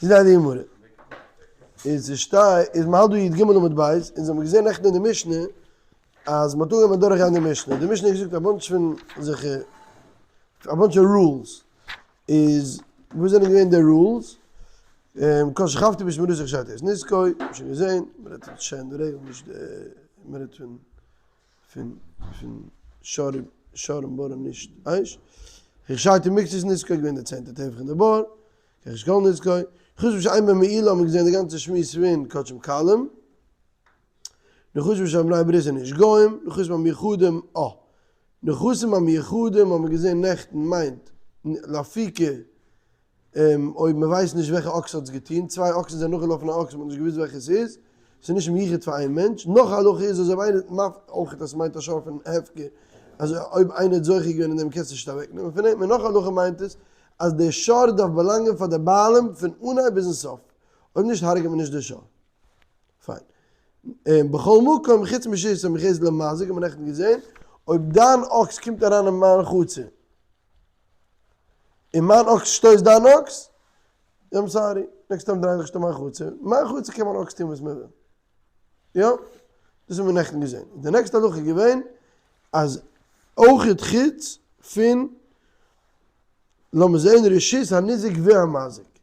זאגט די גמרא, איז שטיי איז מ'האלט דא י"ג עמוד ב', אונז האבן געזען נעכטן אין די משנה אז מ'האט אנגעהויבן אדורכגיין די משנה, די משנה האט געזאגט א bunch פון אזעלכע א bunch of rules, איז וואס זענען געווען די rules? כל שכבתי בשמירתו החששתי את נזקו, שוין געזען, מ'רעדט פון שן ורגל נישט די, מ'רעדט פון פון פון שור שור און בור און נישט אש, הכשרתי מקצת נזקו געווען די צענטע טפח אין די בור, כחש כל נזקו, חוץ משאין בהם מעילה האט מען געזען די גאנצע שמועס פון קדשים קלים, נחשים שהם בני ברית און נישט גוים, נחשים המיוחדים, אה. נחשים המיוחדים האט מען געזען נעכטן מיינט לאפיקי אויב מען ווייסט נישט וועלכע אקס האט עס געטון, צוויי אקסן זענען נאכגעלאפן א אקס מען האט נישט געוואוסט וועלכע עס איז, עס איז נישט מיוחד פאר איין מענטש, נאך א הלכה איז אז אויב איינער האט מפ אויך אז עס מיינט א שור פון הפקר, אז אויב איינער האט זוכה געווען אין דעם קענסטו נישט אוועק נעמען פון אים, און נאך א הלכה מיינט עס אז דער שור דארף באלאנגען פאר די בעלים פון אנהייב ביזן סוף, אויב נישט הרג'ט מען נישט די שור. פיין. און בכל מקום חוץ מרשות המיוחדת למזיק האט מען נעכטן געזען, אויב דיין אקס קומט אריין אין מיין חצר, און מיין אקס שטויסט דיין אקס, I'm sorry, next time דריי זיך נישט אין מיין חצר, מיין חצר קען מיין אקס טון וואס מען וויל. יא? דאס האבן מיר נעכטן געזען. די נעקסטע הלכה איז געווען אז אויכעט חוץ פון לאמיר זען רשות הניזק והמזיק.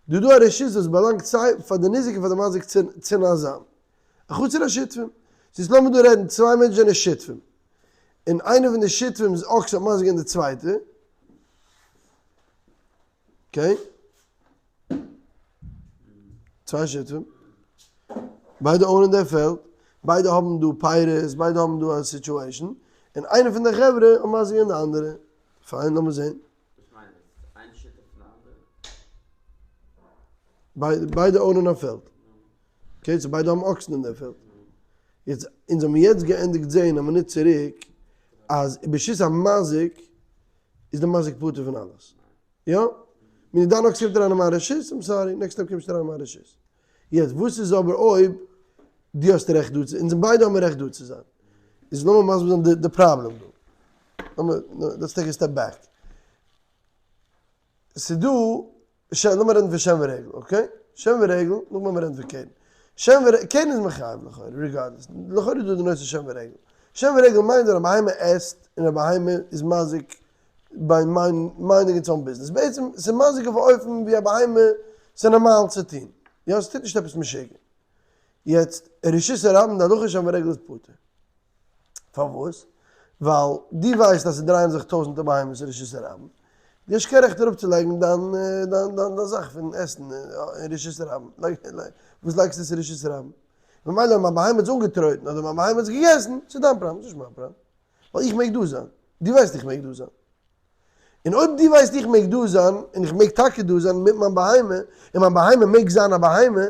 דא דא א רשות וואס באלאנגט סיי פאר די ניזק און פאר די מזיק צונאזאם. א חצר השותפים. ס'איז לאמיר דא רעדן צוויי מענטשן זענען שותפים. און איינער פון די שותפים'ס אקס האט מזיק געווען די צווייטע. Okay. צוויי שותפים. ביידע own ען דער פעלד. ביידע האבן דא פירות, ביידע האבן דא א situation. און איינער פון די חברה האט מזיק געווען די אנדערע. פיין, לאמיר זען. וואס מיינט דאס? איין שותף פון די אנדערע? ביידע own ען א פעלד. Okay, so ביידע האבן אקסן אין דער פעלד. יעצט, אונז האבן יעצט געענדיגט זען א מינוט צוריק אז ברשות המזיק איז די מזיק פטור פון אלעס. יא? מיט דיין אקס קומט אריין אין מיין רשות, I'm sorry, next time קומסטו אריין אין מיין רשות. יעצט, וואס איז אבער אויב דו האסט רעכט דא צו, אונז ביידע האבן רעכט דא צו זיין. איז לאמיר מסביר זיין די פראבלעם דא. לאמיר, let's take a step back. ס'איז דא, לאמיר רעדן פון שן ורגל, okay? שן ורגל, נאכדעם וועלן מיר רעדן פון קרן. שן ורגל, קרן איז מחייב לכאורה, regardless. לכאורה איז דא די נושא שן ורגל. שן ורגל מיינט ווען א בהמה עסט און א בהמה איז מזיק by minding its own business. בעצם, ס'איז מזיק אויף א אופן ווי א בהמה ס'איז נארמאל צו טון. יא, ס'טוט נישט עפעס משוגע. יעצט, רשות הרבים, די הלכה שן ורגל איז פטור. פארוואס? ווייל דו ווייסט אז ס'דרייען זיך טויזענטער בהמות אין רשות הרבים, דו האסט קיין רעכט אראפצולייגן דיין דיין דיין זאך פון עסן אין רשות הרבים, וואס לייגסטו עס אין רשות הרבים? ממילא אויב מיין בהמה האט עס אנגעטרויטן אדער מיין בהמה האט עס געגעסן, ס'איז דיין פראבלעם, ס'נישט מיין פראבלעם, ווייל איך מעג דא זיין, דו ווייסט איך מעג דא זיין. און אויב דו ווייסט איך מעג דא זיין, און איך מעג טאקע דא זיין מיט מיין בהמה, און מיין בהמה מעג זיין א בהמה,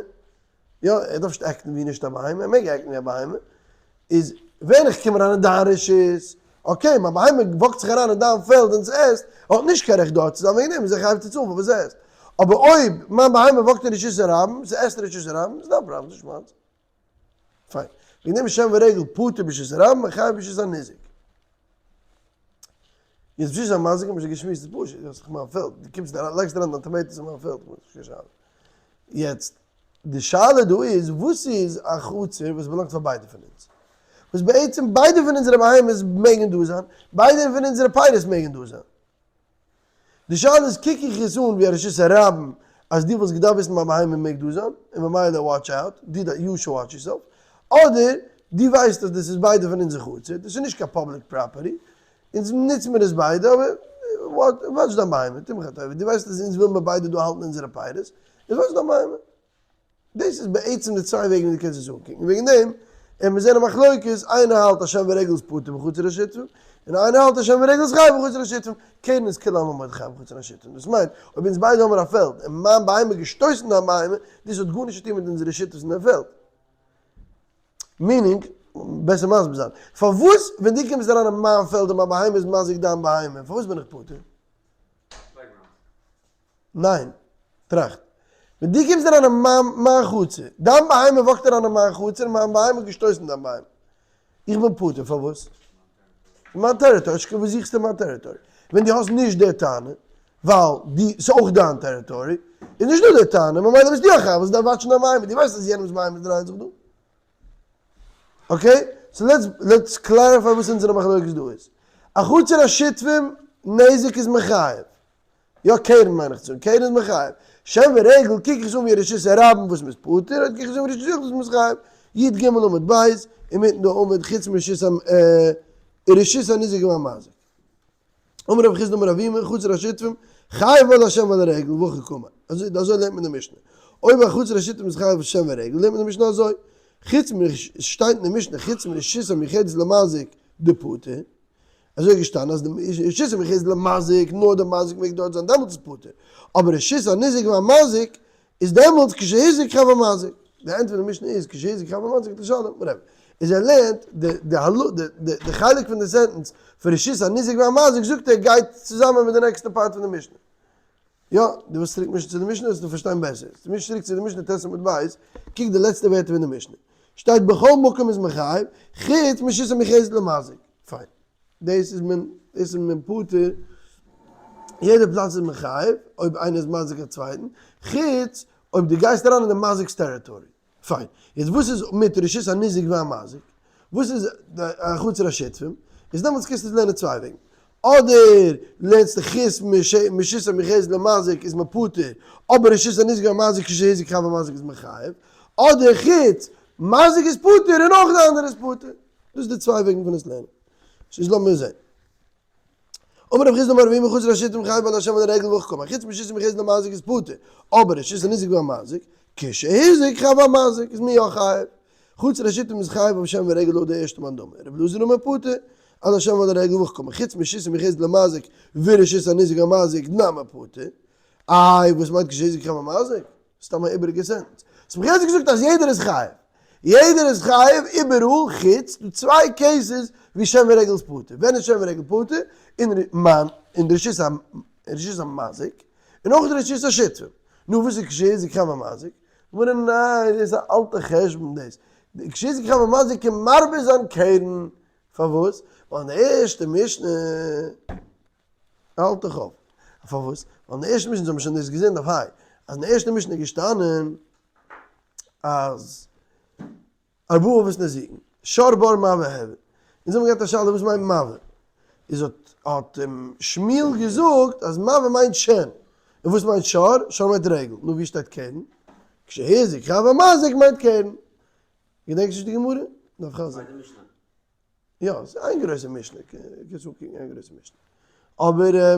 יא, ער דארף נישט act ן ווי נישט א בהמה, ער מעג act ן ווי א בהמה, איז ווען איך קום אריין אין דיין רשות, okay, מיין בהמה וואקט זיך אריין אין דיין פעלד און ס'עסט, ער האט נישט קיין רעכט דארט צו זיין, וועגן דעם איז ער חייב צו צאלן פאר וואס ס'עסט. אבער אויב מיין בהמה וואקט אין רשות הרבים, ס'עסט אין רשות הרבים, איז דיין פראבלעם, נישט מיינס. פיין. וועגן דעם איז שן ורגל פטור ברשות הרבים און חייב ברשות הניזק. יעצט ברשות המזיק האט מען שוין געשמועסט איז פשוט, דאס איז דאך מיין פעלד, דו קומסט אריין לייגסט אריין דיין tomatoes אין מיין פעלד, נישט קיין שאלה. יעצט די שאלה דא איז וואס איז א חצר וואס באלאנגט פאר ביידע פון אונז? וואס בעצם ביידע פון אונזערע בהמות מעגן דא זיין, ביידע פון אונזערע פירות מעגן דא זיין. די שאלה איז קוק איך עס אן ווי א רשות הרבים אז דו וואלסט געדארפט וויסן מיין בהמה מעג דא זיין און ממילא watch out, דו you should watch yourself, אדער דו ווייסט אז דאס איז ביידע פון אונזער חצר, דאס איז נישט קיין public property, אונז נוצן מיר עס ביידע אבער watch דיין בהמה, טו מיך א טובה, דו ווייסט אז אונז ווילן מיר ביידע דא האלטן אונזערע פירות, איז watch דיין בהמה. דאס איז בעצם די צוויי וועגן ווי דו קענסט עס אנקוקן, וועגן דעם און מיר זענען מחלוקת, איינער האלט אז שן ורגל איז פטור בחצר השותפים, און איינער האלט אז שן ורגל איז חייב בחצר השותפים, קרן איז כולי עלמא מודה חייב בחצר השותפים, דאס מיינט, אויב אונז ביידע האבן א פעלד, און מיין בהמה האט געשטויסן דיין בהמה, דאס האט גארנישט צו טון מיט אונזערע שותפות אין דעם פעלד. meaning, בעסער מסביר זיין, פארוואס ווען דו קומסט אריין אין מיין פעלד און מיין בהמה איז מזיק דיין בהמה, פארוואס בין איך פטור? ניין, טראכט. ווען דו קומסט אריין אין מיין מיין חצר, דיין בהמה וואקט אריין אין מיין חצר און מיין בהמה האט געשטויסן דיין בהמה. איך בין פטור, פארוואס? מיין territory, וואס זוכסטו אין מיין territory? ווען דו האסט נישט די טענה, ווייל די ס'איז אויך דיין territory, איז נישט דא די טענה, ממילא ביסטו א חייב, וואס דארף watch ן דיין בהמה, דו ווייסט אז יענעמ'ס בהמות דרייען זיך דא. okay? So let's let's clarify וואס אונזערע מחלוקת דא איז. א חצר השותפים נזק איז מחייב. יא קרן מיין איך צו זאגן, קרן איז מחייב. שן ורגל קוק איך עס אן ווי רשות הרבים וואס מ'איז פטור, אדער קוק איך עס אן ווי רשות היחיד וואס מ'איז חייב. י ג עמוד ב', אינמיטן די עמוד חוץ מרשות רשות הניזק והמזיק. אמר רב חסדא אמר אבימי, חצר השותפים, חייב על השן ועל הרגל, והכי קאמר. אזוי אזוי לערנט מען די משנה. אויב א חצר השותפים איז חייב שן ורגל, לערנט מען די משנה אזוי. חוץ מ, שטייט אין די משנה, חוץ מרשות המיוחדת למזיק דפטור. אזוי איז געשטאנען אז די רשות המיוחדת למזיק, נאר די מזיק מעג דארט זיין, דעמאלטס איז פטור. אבער רשות הניזק והמזיק, איז דעמאלטס כשהזיק חב המזיק. די ענטפער פון די משנה איז כשהזיק חב המזיק לשלם, whatever. איז ער לערנט די די די די חלק פון די sentence פון רשות הניזק והמזיק זאגט ער גייט צוזאמען מיט די נעקסטע part פון די משנה. יא, דו ווילסט צוריק מישן צו די משנה וועסטו פארשטיין בעסער. מיש צוריק צו די משנה ט' עמוד ב', קוק די לעצטע ווערטער פון די משנה. שטייט בכל מקום איז מחייב, חוץ מרשות המיוחדת למזיק. פיין. דאס איז מען, דאס איז מען פטור, יעדע פלאץ איז מחייב, אויב איינער איז מזיק א צווייטן, חוץ אויב דו גייסט אריין אין די מזיק'ס territory. פיין. יעצט וואס איז מיט רשות הניזק והמזיק? וואס איז א חצר השותפים? איז דעמאלטס קענסטו עס לערנען צוויי וועגן. אדער לערנסטו חוץ מרשות המיוחדת למזיק איז מען פטור, אבער רשות הניזק והמזיק כשהזיק חב המזיק איז מחייב. אדער חוץ מזיק איז פטור און אויך די אנדערע איז פטור. דאס איז די צוויי וועגן פון עס לערנען. ס'איז לאמיר זען. אמר רב חסדא אמר אבימי חצר השותפים חייב על השן ועל הרגל והכי קאמר, חוץ מרשות המיוחדת למזיק איז פטור, אבער רשות הניזק והמזיק, כשהזיק חב המזיק איז מען יא חייב. חצר השותפים איז חייב אויף שן ורגל לויט די ערשטע מאן דאמר. רבי אלעזר אמר פטור, על השן ועל הרגל והכי קאמר, חוץ מרשות המיוחדת למזיק ורשות הניזק והמזיק נמי פטור. איי וואס מיינט כשהזיק חב המזיק? סתם א איבעריגע sentence. האסט מיך יעצט געזאגט אז יעדער איז חייב. יעדער איז חייב איבעראל חוץ די צוויי cases ווי שן ורגל איז פטור. ווען איז שן ורגל פטור? אין מיין אין רשות רשות המזיק און אויך רשות השותפים. נו וואס איז כשהזיק חב המזיק? גמרא ניין דאס איז א אלטע חשבון דאס. כשהזיק חב המזיק קען מרבה זיין קרן. פארוואס? ווייל אין די ערשטע משנה. האלט דיך אויף. פארוואס? ווייל אין די ערשטע משנה, אונז האבן שוין דאס געזען דף ה', אז אין די ערשטע משנה איז געשטאנען אז ארבעה אבות נזיקין, שור בור מבעה הבן. אונז האבן געהאט א שאלה וואס מיינט מבעה? איז האט האט שמואל געזאגט אז מבעה מיינט שן. און וואס מיינט שור? שור מיינט רגל. נו ווי שטייט קרן? כשהזיק חב המזיק מיינט קרן. געדענקסט נישט די גמרא? דף חזר. יא, ס'איז איין גרויסע משנה, קענסט אנקוקן איין גרויסע משנה. אבער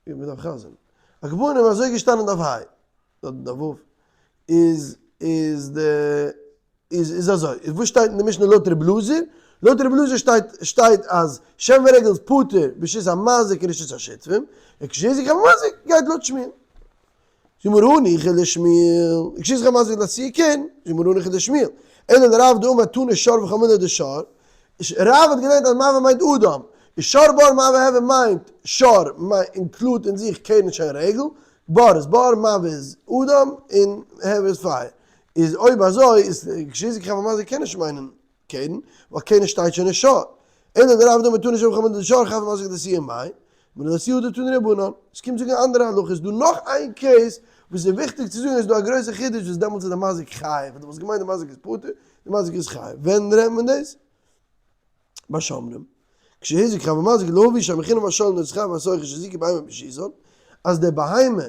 איך בין דארף חזר'ן. על כל פנים אזוי געשטאנען דף ה', דארט דף ו', איז איז די איז איז אזוי, איז וואס שטייט אין די משנה לויט רב אלעזר? לויט רב אלעזר שטייט שטייט אז שן ורגל איז פטור ברשות המזיק און רשות השותפים, און כשהזיק המזיק גייט לויט שמואל. גמרא ניחא לשמואל, כשהזיק המזיק לאתויי קרן, גמרא ניחא לשמואל, אלא לרב דאמר תנא שור וכל מילי דשור, רב האט געלערנט אז מבעה מיינט אדם, איז שור בור מבעה הבן מיינט שור include אין זיך קרן שן רגל, בור איז בור, מבעה איז אדם, און הבן איז פייער. איז אויב אזוי איז כשהזיק חב המזיק קען נישט מיינען קרן, ווייל קרן שטייט שוין אין שור. אלא לרב דאמר תנא שור וכל מילי דשור חב המזיק לאתויי מאי, לאתויי הא דתנו רבנן. עס קומט זאגן אנדערע הלכות, איז דא נאך איין case וואס איז וויכטיג צו זאגן, עס איז דא א גרויסע חידוש וואס דעמאלטס איז די מזיק חייב, דו וואלסט געמיינט די מזיק איז פטור, די מזיק איז חייב. ווען רעדט מען דאס? ביי שומרים. כשהזיק חב המזיק להביא שהמכינה והשואל נרצחה והסוחר שהזיקו בהמה ברשותן, אז די בהמה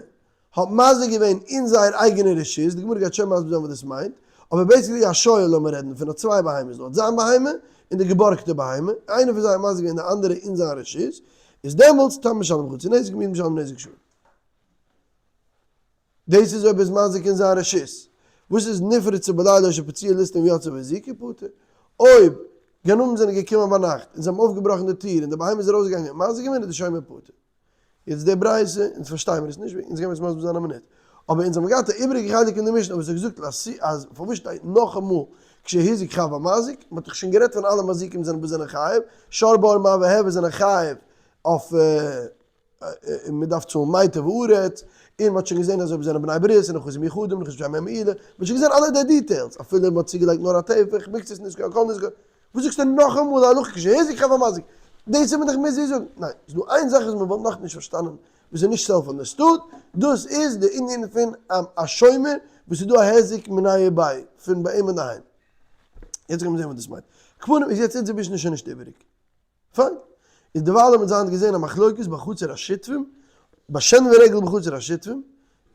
האט מזיק געווען אין זייער אייגענע רשות, די גמרא גייט שוין מסביר זיין וואס דאס מיינט, אבער basically א שואל לאמיר רעדן פון האט צוויי בהמות דא, האט זיין בהמה און די געבארגטע בהמה, איינער פון זיי האט מזיק געווען די אנדערע אין זיין רשות, איז דעמאלטס תם משלם חצי נזק מועד משלם נזק שלם. דאס איז אויב איז מזיק אין זיין רשות. וואס איז נפרצה בלילה או שפצוה ליסטים ויצאו והזיקו פטור. אויב גנבים זענען געקומען ביינאכט און זיי האבן אויפגעבראכן די טיר און די בהמה איז ארויסגעגאנגען און מזיק געווען איז די שומר פטור. יעצט די ברייתא, אונז פארשטיי מיר עס נישט, אונז גיימיר עס מסביר זיין א מינוט. אבער אונז האבן געהאט א איבעריגע חלק אין די משנה וואס האט געזאגט אז פארוואס שטייט נאכאמאל כשהזיק חב המזיק, מען האט דאך שוין גערעדט פון אלע מזיקים זענען וואס זענען חייב, שור בור מבעה הבן זענען חייב אויף און מען דארף צאלן מיטב הארץ, און מען האט שוין געזען אז אויב זענען בני ברית און נכסים מיוחדים, נכסים שאין בהם מעילה, מען האט שוין געזען אלע די details, אפילו מען האט צוגעלייגט נאר א טפח, מקצת נזקו הכל נזקו, וואס זאגסטו נאכאמאל די הלכה כשהזיק חב המזיק? דאס האט מען דאך מוז זאגן. ניין, ס'איז דא איין זאך וואס מען וואלט נאכנישט פארשטאנען וואס איז נישט self understood, דאס איז די ענין פון א שומר וואס איז דא א היזק מיניה וביה פון ביי אים אינדערהיים. יעצט גיימיר זען וואס דאס מיינט. כפנים איז יעצט אונזער משנה שוין נישט איבעריג. פיין. איז דערווייל האבן אונז היינט געזען א מחלוקת בחצר השותפים, ביי שן ורגל בחצר השותפים,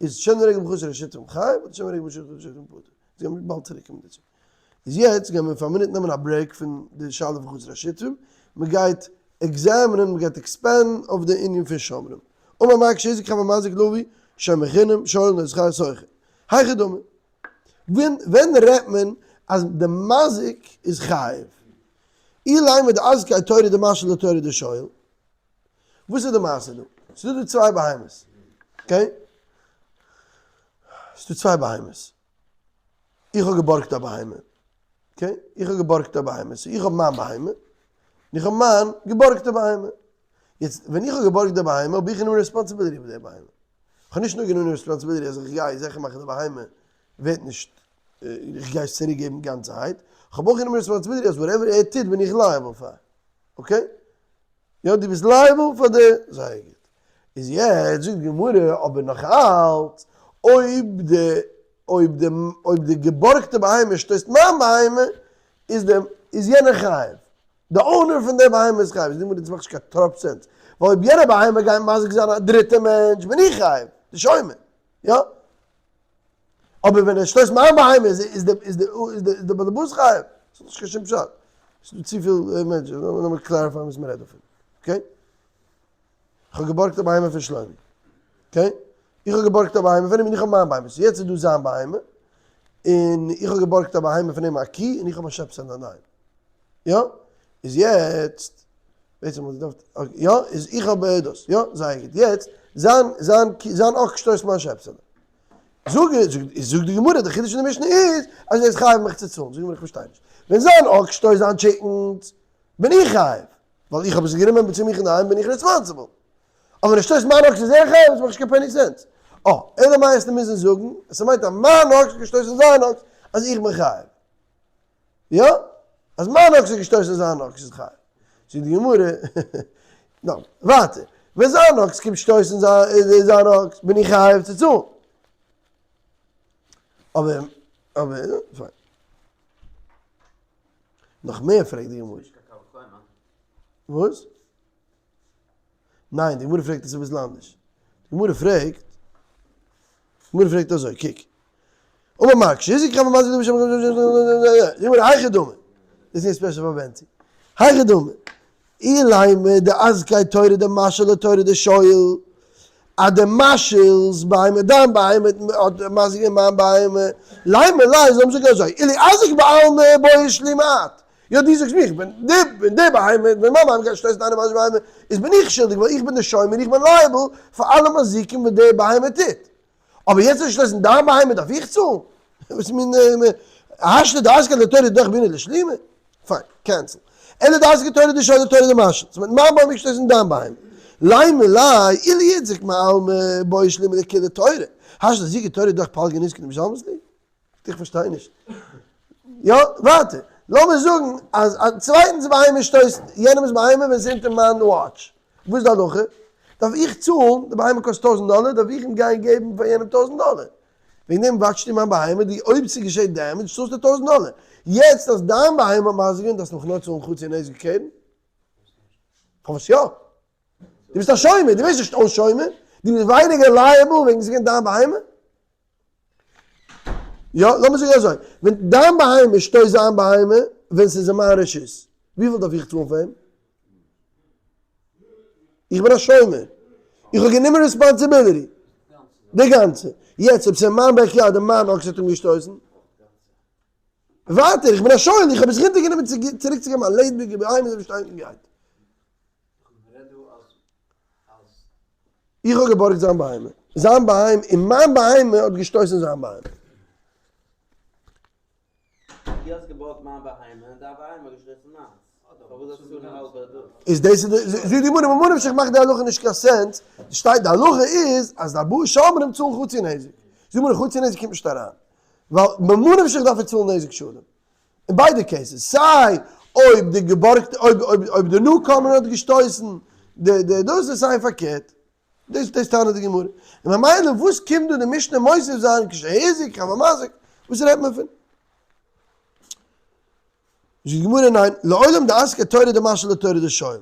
איז שן ורגל בחצר השותפים חייב אדער שן ורגל בחצר השותפים פטור? אונז גיימיר באלד צוריק קומען דערצו. איז יעצט גיימיר פאר א מינוט נעמען א break פון די שאלה פון חצר השותפים, מ'גייט examine ען, מ'גייט expand ן אויף די ענין פון שומרים. אמר מר כשהזיק חבר מזיק לאבי, שומר חינם, שואל אינו שכר שוכר. היכי דמי. ווען ווען רעדט מען אז די מזיק איז חייב? אילימא דאזקיה תורא דמשאיל לתורא דשואל. וואס איז די מעשה דא? ס'איז דא דא צוויי בהמות. okay? ס'איז דא צוויי בהמות. איך האב געבארגט א בהמה. okay? איך האב געבארגט א בהמה. so איך האב מיין בהמה, און איך האב מיין געבארגטע בהמה. יעצט, ווען איך האב געבארגט די בהמה, האב איך גענומען responsibility איבער די בהמה. איך האב נישט נאר גענומען responsibility אז איך גיי זיכער מאכן די בהמה ווערט נישט, איך גיי עס צוריק געבן גאנצערהייט, איך האב אויך גענומען responsibility אז whatever ער טוט בין איך liable פאר. okay? יא, דו ביסט liable פאר די, זייער גוט. איז יעצט זאגט די גמרא, אבער נאך אלץ, אויב די, אויב די, אויב די געבארגטע בהמה שטויסט מיין בהמה, איז די, איז יענער חייב. די owner פון די בהמה איז חייב. זאגט די גמרא, דאס מאכט נישט קיין טראפ sense. ווייל אויב יענע בהמה גייט מזיק זיין א דריטע מענטש, בין איך חייב, די שומר. יא? אבער ווען ער שטויסט מיין בהמה איז איז די איז די איז די איז די באלעבאס חייב. ס'איז נישט קיין שום פשט. ס'איז דא צופיל מענטשן. לאמיר clarify ען וואס מ'רעדט דא פון. okay? איך האב געבארגט א בהמה פון שלומי. okay? איך האב געבארגט א בהמה פון אים און איך האב מיין בהמה. so יעצט איז דא זיין בהמה, און איך האב געבארגט א בהמה פון אים א קי, און איך האב א שעפס אינדערהיים. יא? איז יעצט, בעצם וואלט געדארפט, יא? איז איך האב דאס. יא? זייער גוט. יעצט, זיין, זיין קי, זיין אקס שטויסט מיין שעפסעלע. זאג, זאגט די גמרא, די חידוש פון די משנה איז, אז ער איז חייב מיך צו צאלן. זאגט די גמרא, איך פארשטיי נישט. ווען זיין אקס שטויסט זיין chickens, בין איך חייב. ווייל איך האב עס גענומען צו מיך אינדערהיים בין איך responsible. אבער ער שטויסט מיין אקס איז ער חייב, עס מאכט נישט קיין penny sense. אה, אלא מאי עסטו מוזן זאגן, עס מיינט אז מיין אקס האט געשטויסן זיין אקס אז איך בין חייב. יא? אז מיין אקס האט געשטויסן זיין אקס איז חייב. זאגט די גמרא, נו, ווייטער, ווען זיין אקס קומט שטויסן זיין אקס בין איך חייב צו צאלן. אבער, אבער, פיין. נאך מער פרעגט די גמרא. וואס? ניין, די גמרא פרעגט עס אביסל אנדערש. די גמרא פרעגט, די גמרא פרעגט אזוי, קוק. אמר מר כשהזיק חבר מזיק דמי שם די גמרא היכי דמי. דאס איז נישט special פאר בענצי. היכי דמי. אילימא דאזקיה תורא דמשאיל לתורא דשואל. אז די משאיל'ס בהמה דיין בהמה האט מזיק געווען מיין בהמה, לימא ליה זאל מען זאגן אזוי, אילו אזיק בעלמא בעי שלומי את, יא דו זאגסט מיך, ווען די ווען די בהמה ווען מיין בהמה גייט שטויסן דיינע בהמה איז בין איך שולדיג ווייל איך בין די שומר איך בין liable פאר אלע מזיקים וואס די בהמה טוט, אבער יעצט זאל שטויסן דיין בהמה דארף איך צאלן? וואס מין השתא דאזקיה לתורא דידך בעינא לשלומי? פיין, cancel. אלא דאזקיה תורא דשואל לתורא דמשאיל. ס'מיינט מיין בהמה געשטויסן דיין בהמה. לימא ליה אילו איתזק מעלמא בעי שלומי לכוליה תורא. השתא דאזיקא תורא דידך פלגא נזקא דמשלמת ליה. איך פארשטיי נישט. יא, ווייטער. לאמיר זאגן אז א צווייטנס בהמה שטויסט יענעמס בהמה ווען ס'איז אונטער מיין watch. וואס איז די הלכה? דארף איך צאלן, די בהמה קאסט טויזנט דאלער, דארף איך אים גיין געבן פאר יענעם טויזנט דאלער. וועגן דעם וואטשסטו מיין בהמה, די אויב ס'געשעט damage צאלסטו טויזנט דאלער. יעצט אז דיין בהמה האט מזיק געווען דארפסטו מיך נאר צאלן חצי נזק קרן? פארוואס יא? דו ביסט א שומר, דו ווערסט נישט אויס שומר, דו ביסט ווייניגער liable וועגן ס'איז געווען דיין בהמה? יא, לאמיר זאגן אזוי, ווען דיין בהמה שטויסט זיין בהמה ווען ס'איז אין מיין רשות, וויפיל דארף איך צאלן פאר אים? איך בין א שומר, איך האב גענומען responsibility, די גאנצע, יעצט אויב ס'איז אין מיין backyard און מיין אקס האט אים געשטויסן, ווייטער, איך בין א שואל, איך האב עס אונטערגענומען צוריקצוגעבן א לעבעדיגע בהמה זאל נישט שטיין גייט. איך האב געבארגט זיין בהמה, זיין בהמה, און מיין בהמה האט געשטויסן זיין בהמה. דו האסט געבארגט מיין בהמה און דיין בהמה האט געשטויסן מיינס. פארוואס זאלסטו צאלן האלבע דאס? איז דאס איז די, זאגט די גמרא, ממה נפשך מאכט די הלכה נישט קיין sense, שטייט די הלכה איז אז די ארבעה שומרים צאלן חצי נזק, זאגט די גמרא חצי נזק קומט נישט אריין, ווייל ממה נפשך דארף ער צאלן נזק שלם, אין ביידע cases, סיי. אויב די געבארגטע אויב אויב אויב די newcomer האט געשטויסן די די דאס איז סיי פארקערט. דאס דאס טענה'ט די גמרא. און ממילא וואס קומט דא די משנה מוסיף זיין כשהזיק חב המזיק? וואס רעדט מען פון? זאגט די גמרא ניין, לעולם דאסקה תורא דמשאיל לתורא דשואל.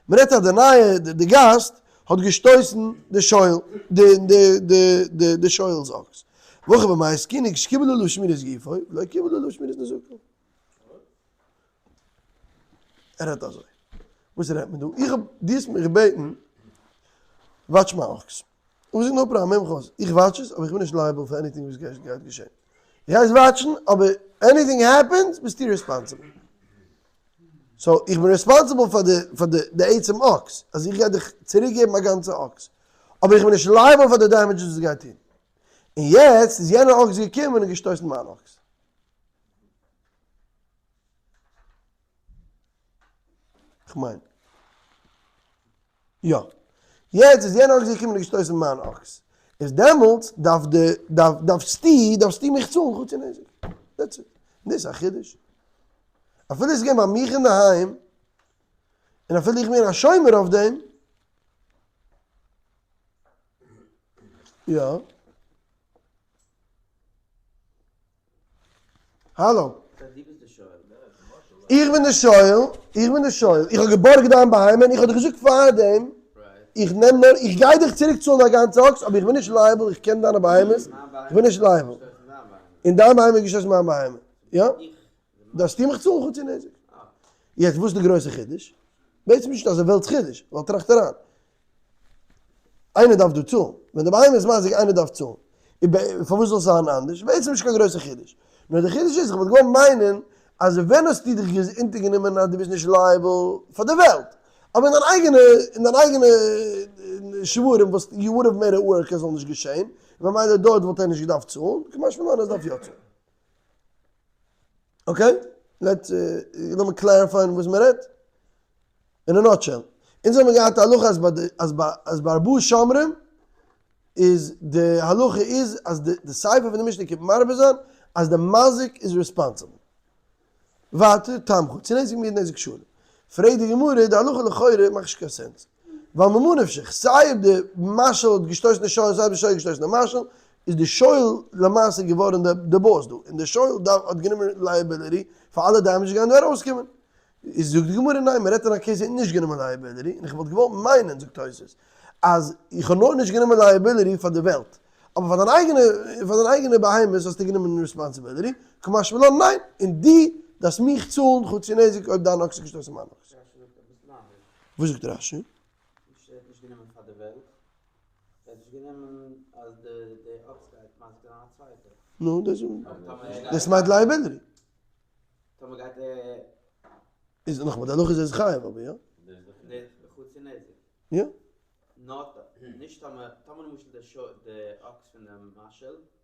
מען רעדט אז די נייע די גאסט האט געשטויסן די שואל די די די די די שואל'ס אקס. והכא במאי עסקינן כשקיבל עליו שמירת גופו ולא קיבל עליו שמירת נזקיו. ער רעדט אזוי. וואס רעדט מען דא? איך האב, דו האסט מיך געבעטן watch מיין אקס. איך זאג no problem, נעם איך איך watch עס אבער איך בין נישט liable פאר anything וואס גייט געשען. איך גיי עס watch ן אבער anything happens ביסטו responsible. so איך בין responsible פאר די פאר די די עצם אקס, אז איך גיי דיך צוריק געבן א גאנצע אקס. אבער איך בין נישט liable פאר די damages וואס גייט טון. און יעצט איז יענער אקס געקומען און געשטויסן מיין אקס. כ'מיין. יא. יעצט איז יענער אקס געקומען און געשטויסן מיין אקס. איז דעמאלטס דארף די, דארף, דארפסטו, דארפסטו מיך צאלן חצי נזק. That's it. דאס איז א חידוש. אפילו עס איז געווען ביי מיך אינדערהיים, און אפילו איך בין א שומר אויף דעם, יא. האלא. איך בין די שואל, איך בין די שואל, איך האב געבארגט דיין בהמה און איך האב דיך געזאגט פארדעם, איך נעם נאר, איך גיי דיך צוריק צאלן א גאנצע אקס, אבער איך בין נישט liable, איך קען דיינע בהמות, איך בין נישט liable. און דיין בהמה איז געשטויסן מיין בהמה. יא? דארפסטו מיך צאלן חצי נזק. יעצט וואס איז די גרויסע חידוש? בעצם נישט אזא וועלטס חידוש, ווייל טראכט אריין, איינער דארף דא צאלן, ווען די בהמה איז מזיק איינער דארף צאלן, פארוואס זאל עס זיין אנדערש? בעצם נישט קיין גרויסע חידוש, נאר די חידוש איז, איך וואלט געוואלט מיינען אז ווען האסטו דיך אונטערגענומען אז דו ביסט נישט liable פאר די וועלט, אבער אין דיין אייגענע, אין דיין אייגענע שוורים וואס you would have made it work עס זאל נישט געשען, ממילא דארט וואלט ער נישט געדארפט צאלן, קא משמע לן אז ער דארף יא צאלן. Okay? Let's לאמיר clarify ן וואס מען רעדט. אין א nutshell. אונז האבן געהאט א הלכה אז ביי די אז ביי אז ביי ארבעה שומרים איז די הלכה איז אז די די סיפא פון די משנה קומט מרבה זיין אז די מזיק איז responsible. ווייטער, תם חצי נזק מועד נזק שלם. פרעגט די גמרא, די הלכה לכאורה מאכט נישט קיין sense. ווייל ממה נפשך, סיי אויב די משאיל האט געשטויסן די שואל, סיי אויב די שואל האט געשטויסן די משאיל, איז די שואל למעשה געווארן די boss דא, און די שואל האט גענומען liability פאר אלע damage וואס גייען דא ארויסקומען. איז זאגט די גמרא ניין, מען רעדט אין א case ער האט נישט גענומען liability, און איך וואלט געוואלט מיינען, זאגט תוס', אז איך האב נאר נישט גענומען liability פאר די וועלט, אבער פאר דיין אייגענע, פאר דיין אייגענע בהמות האסטו גענומען responsibility, קא משמע לן ניין, און דו דארפסט מיך צאלן חצי נזק אויב דיין אקס איז געשטויסן מיין אקס. רשי זאגט אביסל אנדערש. וואס זאגט רשי? נישט ער האט נישט גענומען פאר די וועלט, ער האט נישט גענומען אז די די אקס גייט מזיק זיין א צווייטע. נו, דאס דאס מיינט liability. טאמער גייט ער. איז נאכאמאל די הלכה איז ער איז חייב אבער יא. חצי נזק. יא.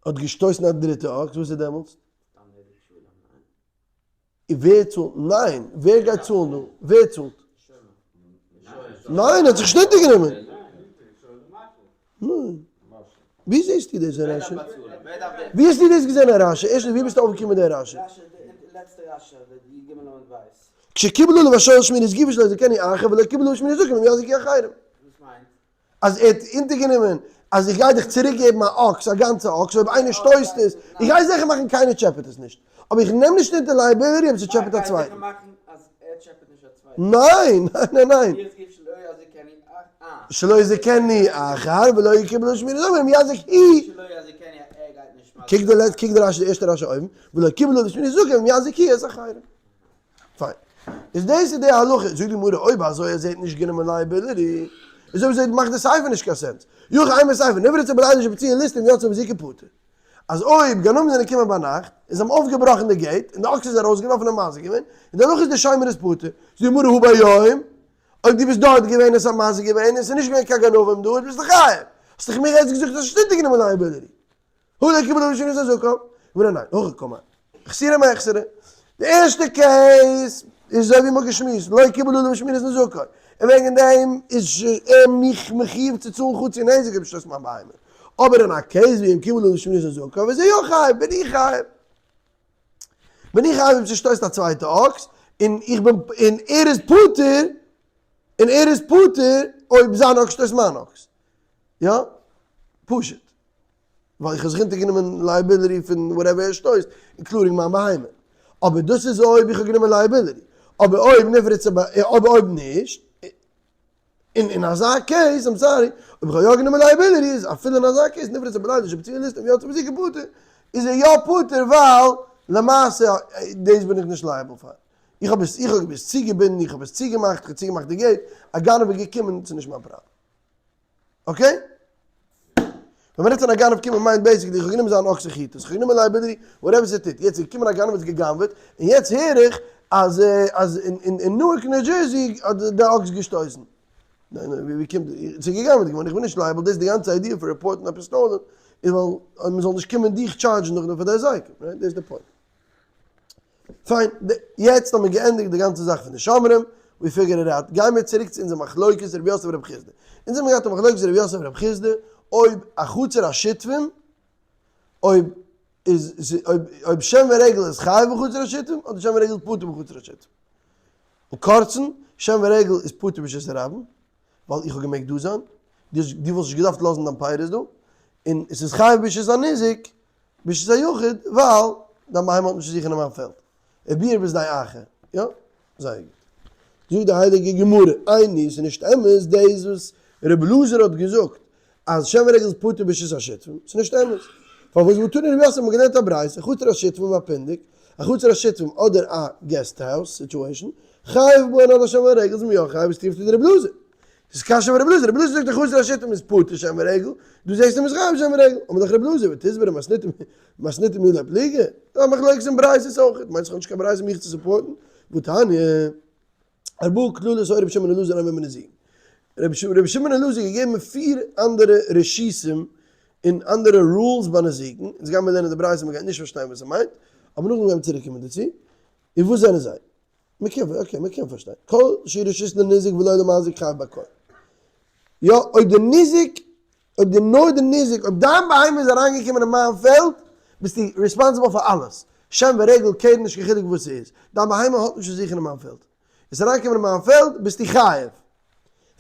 האט געשטויסן א דריטע אקס, וואס איז דעמאלטס? ווער צאלט? ניין, ווער גייט צאלן דא? ווער צאלט? ניין, ער האט זיך נישט אונטערגענומען. ניין. ווי זעסטו דאס אין רשי? ווי האסטו דאס געזען אין רשי? ערשטנס ווי ביסטו אויפגעקומען מיט די רשי? כשקיבלו עליו השואל שמירת גופו שלא יזיקנו אחר ולא קיבלו עליו שמירת נזקיו אם יזיקו אחרים. אז ער האט אונטערגענומען אז איך גיי דיך צוריק געבן א אקס, א גאנצע אקס, אויב איינער שטויסט עס, איך גיי זיכער מאכן קיינער טשעפעט עס נישט, אבער איך נעם נישט אונטער liability אויב ס'טשעפעט א צווייטן. ניין! ניין ניין ניין! שלא יזיקנו אחר ולא קיבל עליו שמירת נזקיו אם יזיק הוא. קוק די לעצט, קוק די רשי, די ערשטע רשי אויבן, ולא קיבל עליו שמירת נזקיו אם יזיק הוא את אחרים. פיין. איז דאס איז די הלכה. זאגט די גמרא אויב אזוי אז ער האט נישט גענומען liability, איז אויב אזוי מאכט די סיפא נישט קיין sense. אי הכי אימא סיפא, נפרצה בלילה שפרצוה ליסטים יצאו והזיקו פטור. אז אויב גנבים זענען געקומען ביינאכט און זיי האבן אויפגעבראכן די gate און די אקס איז ארויסגעלאפן און מזיק געווען, און די הלכה איז די שומר איז פטור. זאגט די גמרא הא ביום, אויב דו ביסט דארט געווען און עס האט מזיק געווען און עס איז נישט געווען קיין גנבים דא, ביסטו חייב. האסט דאך מיר יעצט געזאגט אז האסט נישט אונטערגענומען liability. הא לא קיבל עליו שמירת נזקיו, גמרא ניין, הכי קאמר, חסורי מחסרא, די ערשטע case איז אזוי ווי מ'האט געשמועסט, לא קיבל עליו שמירת נזקיו, און וועגן דעם איז ער מיך מחיוב צו צאלן חצי נזק אויב שטויסט מיין בהמה, אבער אין א case ווי אם קיבל עליו שמירת נזקיו איז ער יא חייב, בין איך חייב. בין איך חייב אויב ס'שטויסט א צווייטע אקס, און איך בין און ער איז פטור, און ער איז פטור אויב זיין אקס שטויסט מיין אקס. יא? פשוט. ווייל איך האב זיך אונטערגענומען liability פון whatever ער שטויסט, including מיין בהמה. אבער דאס איז אויב איך האב גענומען liability. אבער אויב נפרצה אבער אויב נישט, און אין אזא case, I'm sorry, אויב איך האב יא גענומען liability איז אפילו אין אזא case נפרצה בלילה שפיצויי ליסטים יצא בזיקה פטור, איז ער יא פטור ווייל למעשה דאס בין איך נישט liable פאר. איך האב עס איך האב עס צוגעבינדן, איך האב עס צוגעמאכט, איך האב צוגעמאכט די gate, א גנב איז געקומען, ס'איז נישט מיין פראבלעם. Okay? ווען מ'רעדט פון א גנב קומען מיינט basically איך האב גענומען זיין אקס אין חיטות, איך האב גענומען liability whatever ס'טוט, יעצט איז געקומען א גנב און עס גע'גנב'עט, און יעצט הער איך אז אז אין נוארק ניו דזשערסי האט די אקס געשטויסן. ניין ניין ווי קומט דאס? ס'איז גע'גנב'עט געווארן, איך בין נישט liable, דאס איז די גאנצע idea פון report ן עפעס stolen, איז ווייל מ'זאל נישט קומען דיך charge ן נאכדעם פאר די היזקים, right? דאס איז די point. פיין, יעצט האבן מיר געענדיגט די גאנצע זאך פון די שומרים, we figured it out, גייען מיר צוריק צו אונזער מחלוקת רבי יוסף רבי חסדא. אונז האבן געהאט א מחלוקת רבי יוסף רבי חסדא, אויב א חצר השותפים, אויב איז אויב שן ורגל איז חייב בחצר השותפים, אדער שן ורגל איז פטור בחצר השותפים. אין קורצן, שן ורגל איז פטור ברשות הרבים, ווייל איך האב געמעגט דא זיין, דו וואלסט נישט געדארפט לאזן דיין פירות דא, און עס איז חייב ברשות הניזק, ברשות היחיד, ווייל דיין בהמה האט נישט צו זוכן אין מיין פעלד. וביער בשדה אחר. יא? זייער גוט. זאגט די הייליגע גמרא, איני, ס'איז נישט אמת דאס וואס רבי אלעזר האט געזאגט אז שן ורגל איז פטור ברשות השותפים, ס'איז נישט אמת. פארוואס והתני רב יוסף האט מען געלערנט א ברייתא, חצר השותפים והפונדק, א חצר השותפים אדער א guest house situation, חייב בהן על השן והרגל איז מען יא חייב, איז תיובתא דרבי אלעזר. ס'איז קשיא אויף רבי אלעזר, רבי אלעזר זאגט דאך חצר השותפים איז פטור שן ורגל, דא זעסטו מ'איז חייב שן ורגל, אמר דאך רבי אלעזר ותסברא מתניתין מתניתין מי לא פליגי, א מחלוקת אין ברייתות אויך, מיינסט איך האב נישט קיין ברייתא מיך צו support ן? והתניא, ארבעה כללות היה רבי שמעון אלעזר אומר בנזיקין, רבי שמעון אלעזר האט געגעבן פיר אנדערע רשותים און אנדערע rules ביי נזיקין, אונז גיימיר לערנען די ברייתא מ'גייט נישט פארשטיין וואס ס'מיינט, אבער נאכדעם גיימיר צוריק קומען דערצו, און וואס זענען זיי? מ'קען okay מ'קען פארשטיין. כל שהוא רשות לניזק ולא למזיק חייב בכל. יא אויב די ניזק אויב די נאר די ניזק אויב דיין בהמה איז אריינגעקומען אין מיין פעלד ביסטו responsible פאר אלעס. שן ורגל קרן נישט קיין חילוק וואס ס'איז. דיין בהמה האט נישט צו זוכן אין מיין פעלד. איז אריינגעקומען אין מיין פעלד ביסטו חייב.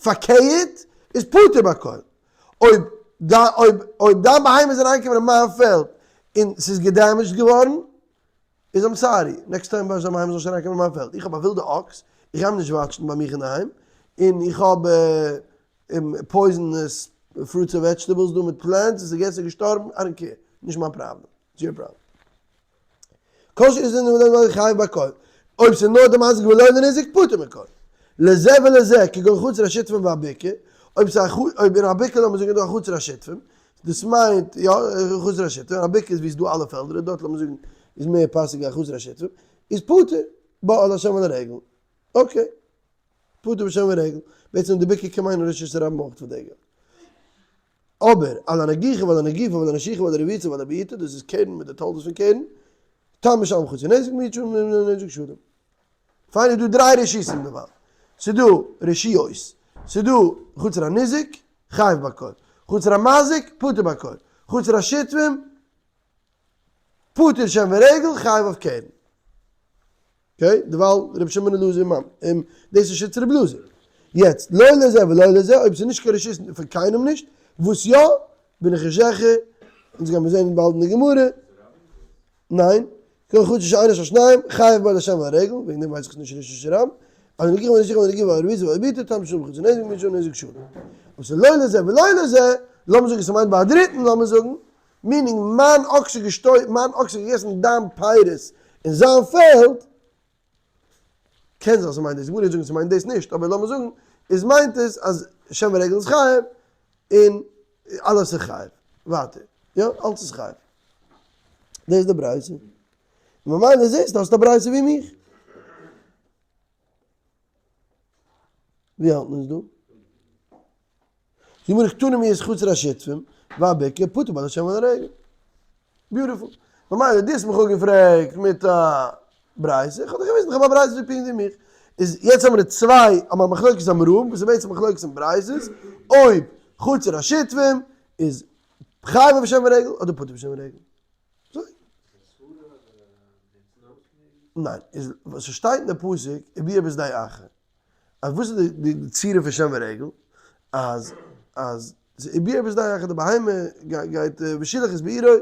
פארקערט איז פטור בכל. אויב אויב אויב דיין בהמה איז אריינגעקומען אין מיין פעלד און ס'איז גע damage ט געווארן איז I'm sorry, next time וואס זיין בהמה זאל נישט אריינקומען אין מיין פעלד, איך האב א ווילדע אקס, איך גיי אים נישט watch ן ביי מיך אינדערהיים, און איך האב poisonous fruits און vegetables דא מיט plants, און ס'איז געשטארבן, I don't care, נישט מיין פראבלעם, it's your problem. כל שאיז אין דעם חייב בכל, אויב ס'איז נאר די מזיק ולא די ניזק פטור מכל. לזה ולזה, כגון חצר השותפים והבקעה, אויב ס'איז א אויב אין א בקעה לאמיר זאגן איז דא א חצר השותפים, דאס מיינט, יא, חצר השותפים, א בקעה איז ווי ס'איז דא אלע פעלדער, און דארט לאמיר זאגן איז מער פאסיג א חצר השותפים, איז פטור, בה על השן ועל הרגל. Okay. פטור בשן ורגל. בעצם די בקעה קען מיינען רשות הרבים אויך פאר די געלט. אבער על הנגיחה ועל הנגיפה ועל הנשיכה ועל הרביצה ועל הבעיטה, דאס איז קרן מיט די תולדות פון קרן, תם משלם חצי נזק מועד נזק שלם. פיין איז דא דריי רשותים דערווייל. ס'איז דא רשויות. ס'איז דא חצר הניזק, חייב בכל. חצר המזיק, פטור בכל. חצר השותפים, פטור שן ורגל, חייב אויף קרן. Okay, דערווייל רבי שמעון אלעזר ממ ם, דאס איז שיטת רבי אלעזר. יעצט, לא לזה ולא לזה, אויב ס'איז נישט קיין רשות פון קיינעם נישט, וואס יא, בין איך נישט זיכער, אונז גיימיר זען באלד אין די גמרא. ניין, כל חצר שאינה של שניים, חייב בה לשם והרגל, וועגן דעם ווייס איך נישט רשות הרבים, אבל נגיחה ונשיכה ונגיחה והרביצה והביטה, תם משום חצי נזק ומשום נזק שלם. אבער ס'איז לא לזה ולא לזה, לאמיר זאגן ס'מיינט ביי א דריטן, לאמיר זאגן, meaning מיין אקס איז געשטוי, מיין אקס האט געגעסן דיין פירות אין זיין פעלד, קען זיין ס'מיינט דאס, גמרא וועט זאגן ס'מיינט דאס נישט, אבער לאמיר זאגן, איז מיינט עס אז שן ורגל איז חייב, און אלעס איז חייב, ווייטער, יא, אלעס איז חייב. דאס איז די ברייתא. ממילא זעסטו האסט א ברייתא ווי מיך. ווי האלט מען עס דא? זאג מיר איך טאר מיר איז חצר השותפים והבקעה פטור בעל השן ועל הרגל. Beautiful. ממילא דו האסט מיך אפגעפרעגט מיט א ברייתא, איך האב דאך געוואוסט איך האב א ברייתא ווי פונקט ווי מיך. איז יעצט האבן מיר צוויי, האבן א מחלוקת אמוראים וואס איז בעצם מחלוקת אין ברייתות, אויב חצר השותפים איז חייב אויף שן ורגל אדער פטור בשן ורגל. אזוי. ניין, איז וואס ס'שטייט אין די פסוק וביער בשדה אחר, אז וואס איז די צורה פון שן ורגל, אז אז וביער בשדה אחר די בהמה גייט ושילח את בעירו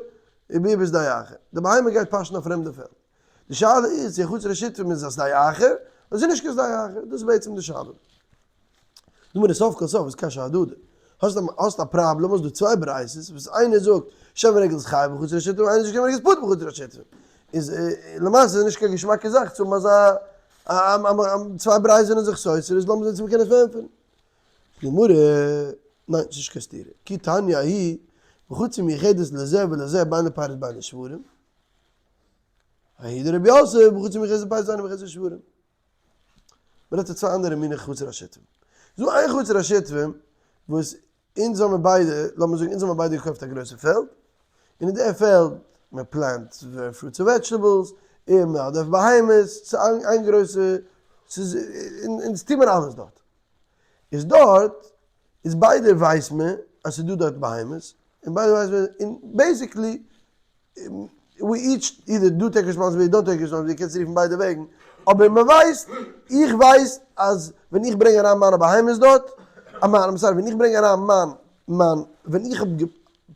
וביער בשדה אחר, די בהמה גייט פאשן א פרעמדע פעלד, די שאלה איז צו חצר השותפים איז א שדה אחר אדער ס'איז נישט קיין שדה אחר, דאס איז בעצם די שאלה. נו אבער סוף כל סוף איז קשיא הדדי. האסט א האסט א פראבלעם האסט דא צוויי ברייתות וואס איינער זאגט שן ורגל איז חייב בחצר השותפים איינער זאגט שן ורגל איז פטור בחצר השותפים. איז למעשה איז נישט קיין געשמאקע זאך צו האבן אזא צוויי ברייתות זענען זיך סותר איז לאמיר זען צו מ'קען עס פארענטפערן. גמרא, ניין ס'איז נישט קיין סתירה. כי תניא ההיא בחצר מיוחדת לזה ולזה בין לפירות בין לשוורים. ההיא דרבי יוסף בחצר מיוחדת לפירות אינה מיוחדת לשוורים. מ'רעדט פון צוויי אנדערע מיני חצר השותפים. ס'איז דא איין חצר השותפים וואס אונז האמיר ביידע, לאמיר זאגן אונז האמיר ביידע געקויפט א גרויסע פעלד, און אין די פעלד מען plant fruits און vegetables, און מען האט דארט בהמות, ס'איז איין גרויסע, ס'איז, אונז טוה מיר אלעס דארט. איז דארט, איז ביידע ווייסט מען אז ס'איז דא דארט בהמות, און ביידע ווייסט מען, און basically we each either do take responsibility don't take responsibility קענסט רופן ביידע וועגן, אבער מען ווייסט, איך ווייס אז ווען איך ברענג אריין מיינע בהמות דארט, מיין, I'm sorry, ווען איך ברענג אריין מיין, מיין, ווען איך האב גע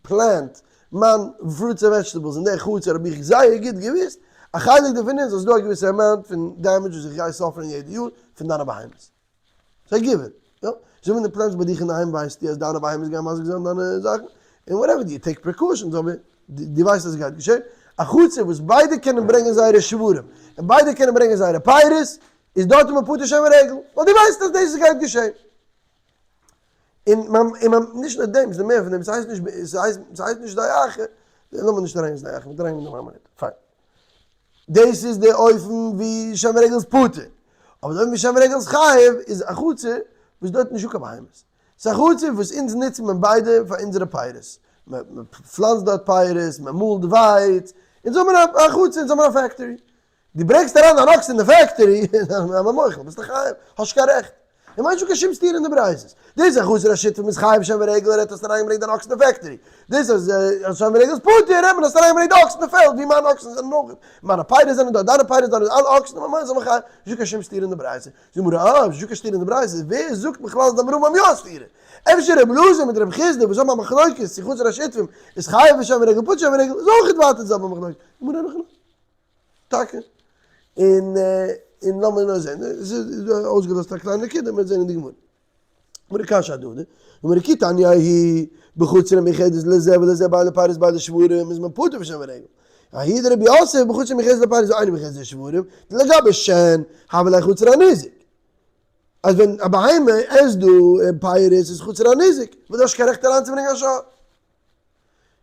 plant מיין fruits און vegetables אין די חצר האב איך זייער גוט געוואוסט, א חלק דערפון איז אז ס'איז דא א געוויסע amount פון damage וואס איך גיי suffer ן יעדע יאר פון דיינע בהמות. ס'איז א given, יא? אזוי ווי דו plant סט ביי דיך אינדערהיים ווייסטו אז דיינע בהמות גייען מזיק זיין דיינע זאכן, און whatever דו take precautions אבער דו ווייסט אז עס גייט געשען, א חצר וואס ביידע קענען ברענגען זייערע שוורים און ביידע קענען ברענגען זייערע פירות, איז דארט איז מען פטור שן ורגל, ווייל דו ווייסט אז דאס גייט געשען. און און נישט נאר דעם, ס'איז מער פון דעם, ס'הייסט נישט ס'הייסט נישט שדה אחר, לאמיר נישט אריינגיין אין שדה אחר, מ'וועט אריינגיין אין דעם א מינוט, פיין. דאס איז די אופן ווי שן ורגל איז פטור, אבער די אופן ווי שן ורגל איז חייב איז א חצר וואס דארט איז נישטא קיין בהמות, ס'איז א חצר וואס אונז נוצן מען ביידע פאר אונזערע פירות, מען פלאנצט דארט פירות, מען מאלט ווייץ, אונז האבן א חצר, אונז האבן א factory, דו ברענגסט אריין אן אקס אין די factory, זיי מיר מוחל, ביסט דאך חייב, האסט קיין רעכט. איך מיין נישט דא קיין שום סתירה אין די ברייתות. דאס אז חצר השותפים איז חייב שן ורגל רעדט האסט אריינגעברענגט דיין אקס אין די factory. דאס אז שן ורגל איז פטור רעדט מען האסט אריינגעברענגט די אקס אין די פעלד ווי מיינע אקסן זענען אויך, מיינע פירות זענען דארט, דיינע פירות זענען דארט, אלע אקסן און מיינע זענען חייב. נישטא קיין שום סתירה אין די ברייתא. זאגט די גמרא, אה, נישטא קיין סתירה אין די ברייתא, ווער זאגט בכלל אז די אמוראים האבן יא א סתירה? אפשר רבי אלעזר מיט רבי חסדא וואס האבן א מחלוקת צו חצר השותפים איז חייב בשן ורגל פטור שן ורגל איז אויך ווייטער די זעלבע מחלוקת. גמרא נאך טאקע. און און לאמיר נאר זען, עס איז דא אויסגעלאזט א קליינע נקודה, מיר זען אין די גמרא. גמרא קשיא הדדי, גמרא כי תניא ההיא בחצר המיוחדת לזה ולזה בין לפירות בין לשוורים איז מען פטור בשן ורגל. ההיא דרבי יוסף בחצר המיוחדת לפירות ואינה מיוחדת לשוורים, לגבי שן, הוה ליה חצר הניזק. אז ווען א בהמה עסט דא פירות איז חצר הניזק, וואס דו האסט קיין רעכט אריינצוברענגען א שור.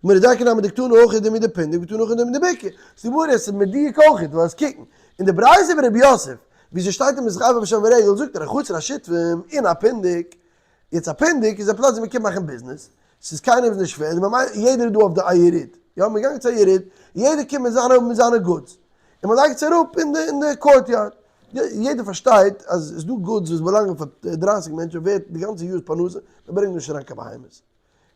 גמרא דייקא נמי דקתני הכא דומיא דפונדק וקתני הכא דומיא דבקעה. זאגט די גמרא עס איז מדויק אויך, דו וועסט קוקן אין די ברייתא פון רבי יוסף ווי ס'שטייט אין מס' אבות בשן ורגל זאגט ער א חצר השותפים און א פונדק, יעצט א פונדק איז א פלאץ ווי מ'קען מאכן ביזנעס, ס'איז קיינעם נישט שווער, ממילא יעדער איז דא אויף די א יריד, יא מ'איז געגאנגען צו א יריד, יעדער קומט מיט זיינע מיט זיינע goods, און מ'לייגט עס אראפ אין די אין די courtyard, יעדער פארשטייט אז ס'איז דא goods וואס באלאנגען פאר דרייסיג מענטשן ווערט די גאנצע יאר'ס פרנסה, מ'ברענגט נישט אריין קיין בהמות.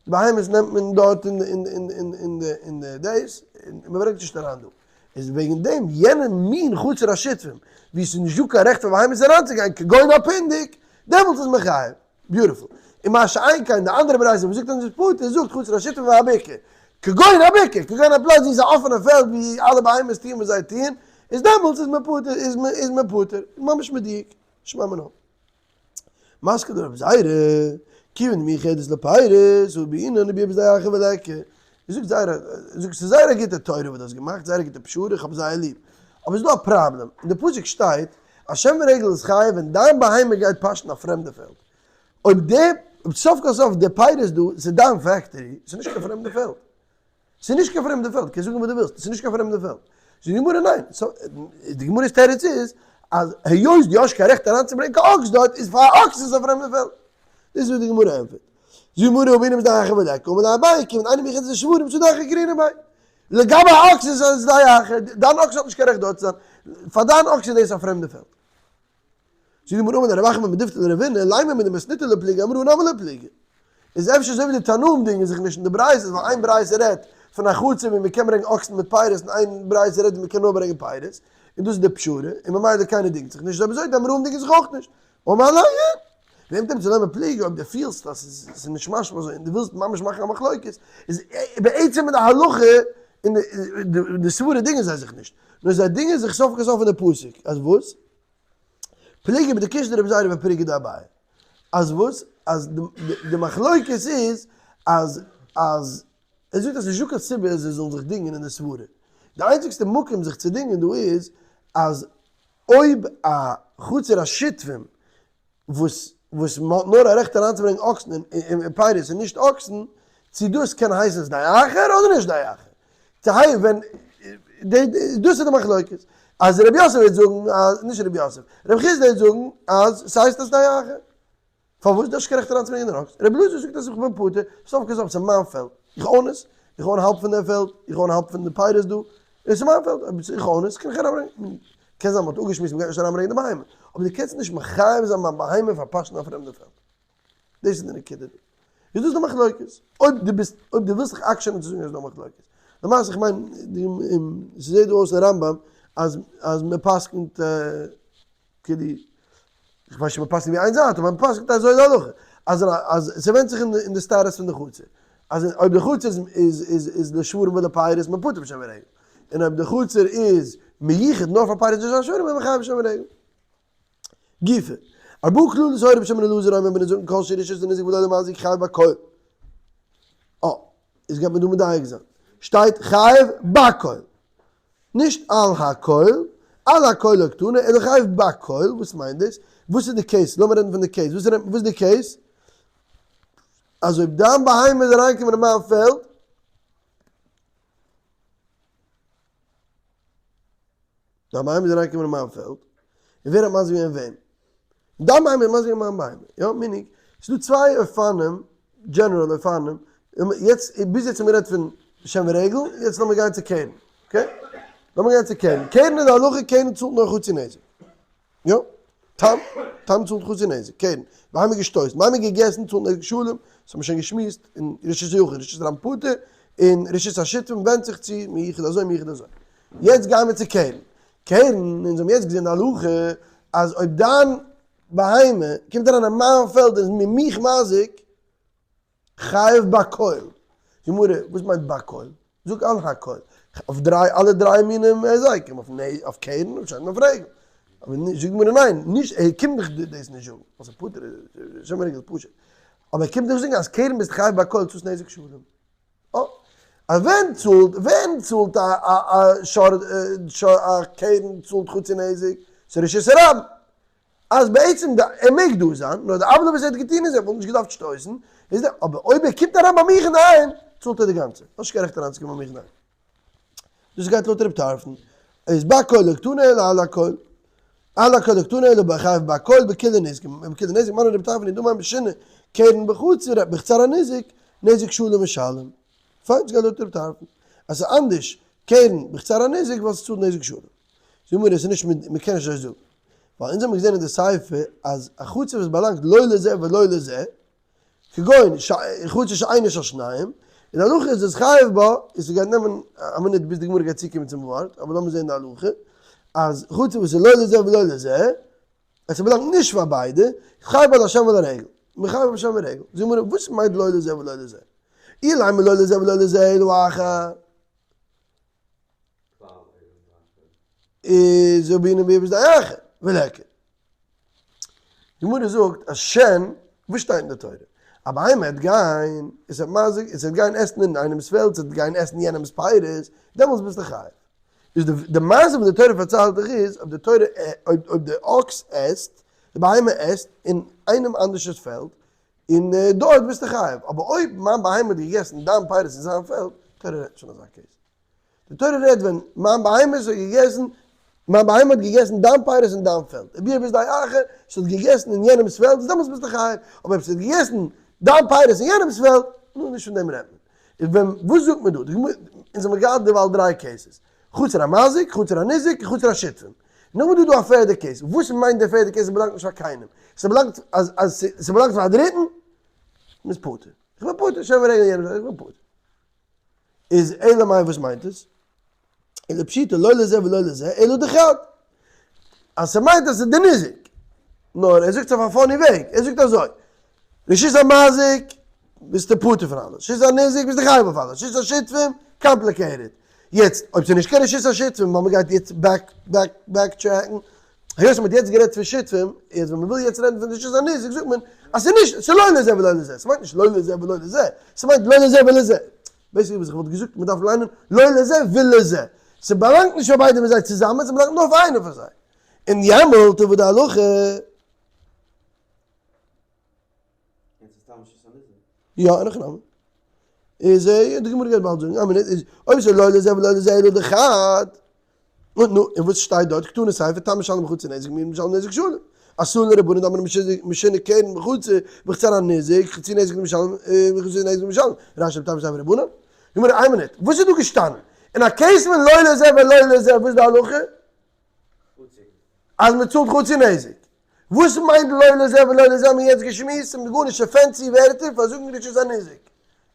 די בהמות נעמט מען דארט אין די דאס, און מען ברענגט נישט אריין דא. איז וועגן דעם יענע מין חצר השותפים, וואו עס איז נישט דא קיין רעכט פאר בהמות אריינצוגיין, כגון א פונדק, דעמאלטס איז מען חייב. Beautiful. און מה שאין כן די אנדערע ברייתא וואס זאגט אז עס איז פטור, זאגט חצר השותפים והבקעה. כגון הבקעה, כגון א פלאץ וואו עס איז א אפענע פעלד וואו אלע בהמות טוען וואס זיי טוען, איז דעמאלטס איז מען פטור, איז מען פטור. ממש מדויק. שמע מינה. מתקיף לה רבי זירא, כיוון דמיוחדת לפירות, הא בעינן וביער בשדה אחר וליכא. ער זאגט זייער א, ער זאגט ס'איז זייער א גוטע תורה וואס דו האסט געמאכט, זייער א גוטע פשרה, איך האב עס זייער ליב. אבער ס'איז דא א פראבלעם, אין די פסוק שטייט אז שן ורגל איז חייב ווען דיין בהמה גייט פאשן א פרעמדע פעלד. אויב די, אויב סוף כל סוף די פירות דא, ס'איז דיין factory, ס'איז נישט קיין פרעמדע פעלד. ס'איז נישט קיין פרעמדע פעלד, קענסט זאגן וואס דו ווילסט, ס'איז נישט קיין פרעמדע פעלד. זאגט די גמרא ניין, די גמרא'ס תירוץ איז אז היות דו האסט קיין רעכט אריינצוברענגען קיין אקס דארט, איז פאר א אקס איז עס א פרעמדע פעלד. דאס איז וואס די גמרא ענטפערט. זאגט די גמרא הא בעינן בשדה אחר וליכא, אמר ליה אביי, כיוון דאינה מיוחדת לשוורים שדה אחר קרינן ביה. לגבי א אקס איז עס שדה אחר, דיין אקס האט נישט קיין רעכט דארט צו זיין, פאר דיין אקס איז דאס א פרעמדע פעלד. זאגט די גמרא אמר רב אחא בר מתיבתא לרבינא, לימא מדמתניתא לא פליגי אמורא נמי לא פליגי. איז אפשר אזוי ווי די תנאים דינגען זיך נישט אין די ברייתות ווייל איין ברייתא רעדט פון א חצר ווי מען קען ברענגען אקסן מיט פירות און איין ברייתא רעדט ווי מען קען נאר ברענגען פירות. און דאס איז די פשרה, און ממילא קיינער דינגט זיך נישט, אויב אזוי די אמוראים דינגען זיך אויך נישט. אמר ליה, ואם תמצא לומר פליגי, אויב דו פילסט אז ס'איז נישט משמע אזוי און דו ווילסט ממש מאכן א מחלוקת, איז בעצם אין די הלכה אין די סברה דינגען זיי זיך נישט, נאר זיי דינגען זיך סוף כל סוף אין די פסוק, אז וואס? פליגי בדקושיא דרבי זירא ופרוגא דאביי. אז וואס? אז די מחלוקת איז אז אז ער זאגט אז ס'נישט דא קיין סיבה אז זיי זאלן זיך דינגען אין די סברה. די איינציגסטע מקום זיך צו דינגען דא איז אז אויב א חצר השותפים וואס וואס מ'האט נאר א רעכט אריינצוברענגען אקסן און פירות און נישט אקסן, צו דאס קען הייסן שדה אחר אדער נישט שדה אחר. צו היי ווען דאס איז די מחלוקת. אז רבי יוסף וועט זאגן אז, נישט רבי יוסף, רבי חסדא וועט זאגן אז ס'הייסט א שדה אחר. פארוואס דו האסט נישט קיין רעכט אריינצוברענגען דער אקס? רבי אלעזר זאגט אז איך בין פטור, סוף כל סוף ס'איז מיין פעלד, איך own עס, איך own האלב פון דער פעלד, איך own האלב פון די פירות דא, עס איז מיין פעלד, אויב איך own עס קען איך אריינברענגען. קען זיין מ'האט אפגעשמועסט מ'גייט נישט אריינברענגען די בהמה, אבער דו קענסט נישט מחייב זיין מיין בהמה פאר פאשן א פרעמדע פעלד. דאס איז די נקודה דא. איז דאס די מחלוקת. אויב דו ביסט, אויב דו ווילסט זיך עקשנ'ען צו זאגן אז ס'איז דא מחלוקת. למעשה איך מיין, ס'זעט דא אויס אין רמב ם אז אז מ'פסק'נט כאילו, איך ווייס נישט אויב מ'פסק'נט ווי איין זייט, אבער מ'פסק'נט אזוי די הלכה. אז אז ס'ווענדט זיך אין די סטאטוס פון די חצר. אז אויב די חצר איז איז איז לשוורים ולפירות איז מען פטור בשן ורגל. און אויב די חצר איז מיוחד נאר פאר פירות נישט פאר שוורים איז מען חייב בשן ורגל. גופא. ארבעה כללות היו רבי שמעון אלעזר אומר בנזקין כל שהוא רשות לניזק ולא למזיק חייב בכל. אה, איז גייט מען דא מדייק זיין. שטייט חייב בכל. נישט על הכל, על הכל לא קתני, אלא חייב בכל, וואס מיינט דאס? וואס איז די case? לאמיר רעדן פון די case. וואס איז די case? אז אויב דיין בהמה איז אריינגעקומען אין מיין פעלד, דיין בהמה איז אריינגעקומען אין מיין פעלד, און ווער האט מזיק געווען וועם? דיין בהמה האט מזיק געווען מיין בהמה, יא? meaning, ס'איז דא צוויי אופנים, general אופנים, יעצט, ביז יעצט האבן מיר גערעדט פון שן ורגל, יעצט לאמיר גיין צו קרן, okay? לאמיר גיין צו קרן, קרן איז די הלכה, קרן צאלט נאר חצי נזק. יא, תם, תם צאלט חצי נזק, קרן, בהמה געשטויסן, בהמה געגעסן צאלט נזק שלם, דאס האבן מיר שוין געשמועסט אין רשות היחיד, רשות הרבים פטור, און רשות השותפים ווענדט זיך צו מיוחד אזוי מיוחד אזוי. יעצט גייען מיר צו קרן. קרן, אונז האבן יעצט געזען די הלכה אז אויב דיין בהמה קומט אריין אין מיין פעלד און איז מיך מזיק, חייב בכל. גמרא, וואס מיינט בכל? זאג על הכל. אויף דריי, אלע דריי מינים היזקים, אויף קרן, אויף שן, אויף רגל. אבער זאגט די גמרא ניין, נישט, ער קומט דיך דאס נישט זאגן, ווייל ס'איז פטור, שן ורגל איז פשוט. אבער ער קומט דיך זאגן אז קרן ביסט חייב בכל צאלסט נזק שלם. אה, אז ווען צאלט, ווען צאלט א א שור, א קרן צאלט חצי נזק? ס'איז רשות הרבים. אז בעצם די ער מעג דא זיין, נאר די עוולה וואס ער האט געטון איז ער וואלט נישט געדארפט שטויסן, איז די, אבער אויב ער קומט אריין ביי מיך אינדערהיים, צאלט ער די גאנצע, האסט נישט קיין רעכט אריינצוקומען ביי מיך אינדערהיים. דאס גייט לויט רב טרפון, איז בכל לא קתני אלא על הכל, על הכל לא קתני אלא בחייב בכל בכולהו נזקין, בכולהו נזק, מני רב טרפון דאמר משונה, קרן בחצר, בחצר הניזק, נזק שלם משלם. פיין, ס'גייט לויט רב טרפון. אז ס'איז אנדערש קרן בחצר הניזק ווייל ס'צאלט נזק שלם. זאג מיר עס איז נישט מ'קען נישט אזוי זאגן. ווייל אונז האבן געזען אין די סיפא אז א חצר וואס באלאנגט לא לזה ולא לזה, כגון חצר שאינה של שניהם, און די הלכה איז אז חייב בה, איז ס'גייט נעמען א מינוט ביז די גמרא גייט צוקומען צום ווארט, אבער לאמיר זען די הלכה, אז חצר וואס איז לא לזה ולא לזה, אז ס'באלאנגט נישט פאר ביידע, איז חייב בה לשן ולרגל, מחייב בשן ורגל. זאג מיר וואס מיינט לא לזה ולא לזה? אילימא לא לזה ולא לזה אלא אחר. איז רבינו ביבס די אחר, וליכא. די גמרא זאגט אז שן, וואס שטייט אין די תורה? א בהמה וועט גיין, עס וועט מזיק, עס וועט גיין עסן אין איינעמס פעלד, עס וועט גיין עסן יענעמס פירות, דעמאלטס ביסטו חייב. איז די די מעשה וואס די תורה פארציילט דיך איז, אויב די תורה, אויב אויב די אקס עסט, די בהמה עסט אין איינעם אנדערש'ס פעלד, און דארט ביסטו חייב. אבער אויב מיין בהמה האט געגעסן דיין פירות אין זיין פעלד, תורה רעדט נישט פון אזא case. די תורה רעדט ווען מיין בהמה האט געגעסן, מיין בהמה האט געגעסן דיין פירות אין דיין פעלד, וביער בשדה אחר, ס'האט געגעסן אין יענעמ'ס פעלד, איז דעמאלטס ביסטו חייב, אבער אויב ס'האט געגעסן דיין פירות אין יענעמ'ס פעלד, נו, נישט פון דעם רעדט מען. איז ווען, וואס זאגט מען דא? די גמרא, אונז האמיר געהאט דערווייל דריי cases, חצר המזיק, חצר הניזק, און חצר השותפים. נאכדעם איז דא דא א פערדע case, וואס מיינט די פערדע case? ס'באלאנגט נישט פאר קיינעם, ס'באלאנגט אז אז ס'באלאנגט פאר א דריטן, מ'איז פטור. איך בין פטור, שן ורגל יענעם, איך בין פטור. איז אלא מאי וואס מיינט עס? אלא פשיטא לא לזה ולא לזה אלא דחד. אז ס'מיינט אז ס'איז די ניזק. נאר ער זאגט עס אויף א funny וועג. ער זאגט אזוי, רשות המזיק ביסטו פטור פון אלעס, רשות הניזק ביסטו חייב אויף אלעס, רשות השותפים complicated. יעצט אויב ס'איז נישט קיין רשות השותפים ווייל מ'גייט יעצט back back back track ן, היות מ'האט יעצט גערעדט פון שותפים, יעצט ווען מ'וויל יעצט רעדן פון רשות הניזק זאגט מען אז ס'איז נישט, ס'איז לא לזה ולא לזה, ס'מיינט נישט לא לזה ולא לזה, ס'מיינט לא לזה ולזה. basically וואס איך וואלט געזאגט מ'דארף ליינען לא לזה ולזה. ס'באלאנגט נישט פאר ביידע פון זיי צוזאמען, ס'באלאנגט נאר פאר איינער פון זיי. און יעמאלט איז וואס די הלכה. יא, אין הכי נמי. איז די גמרא גייט באלד זאגן, א מינוט, איז אויב ס'איז לא לזה ולא לזה אלא דחד, נו, נו, און וואס שטייט דארט? קתני סיפא, תם משלם חצי נזק מועד משלם נזק שלם. אתאן לרבנן דאמרי משונה קרן בחצר בחצר הניזק, חצי נזק משלם וחצי נזק משלם. רישא רבי טרפון סיפא רבנן. גמרא, איין מינוט, וואס איז דא געשטאנען? אין א case פון לא לזה ולא לזה, וואס איז די הלכה? אז מען צאלט חצי נזק. וואס מיינט לא לזה ולא לזה האבן מיר יעצט געשמועסט, ס'איז גארנישט קיין fancy ווערטער פאר זאגן רשות הניזק.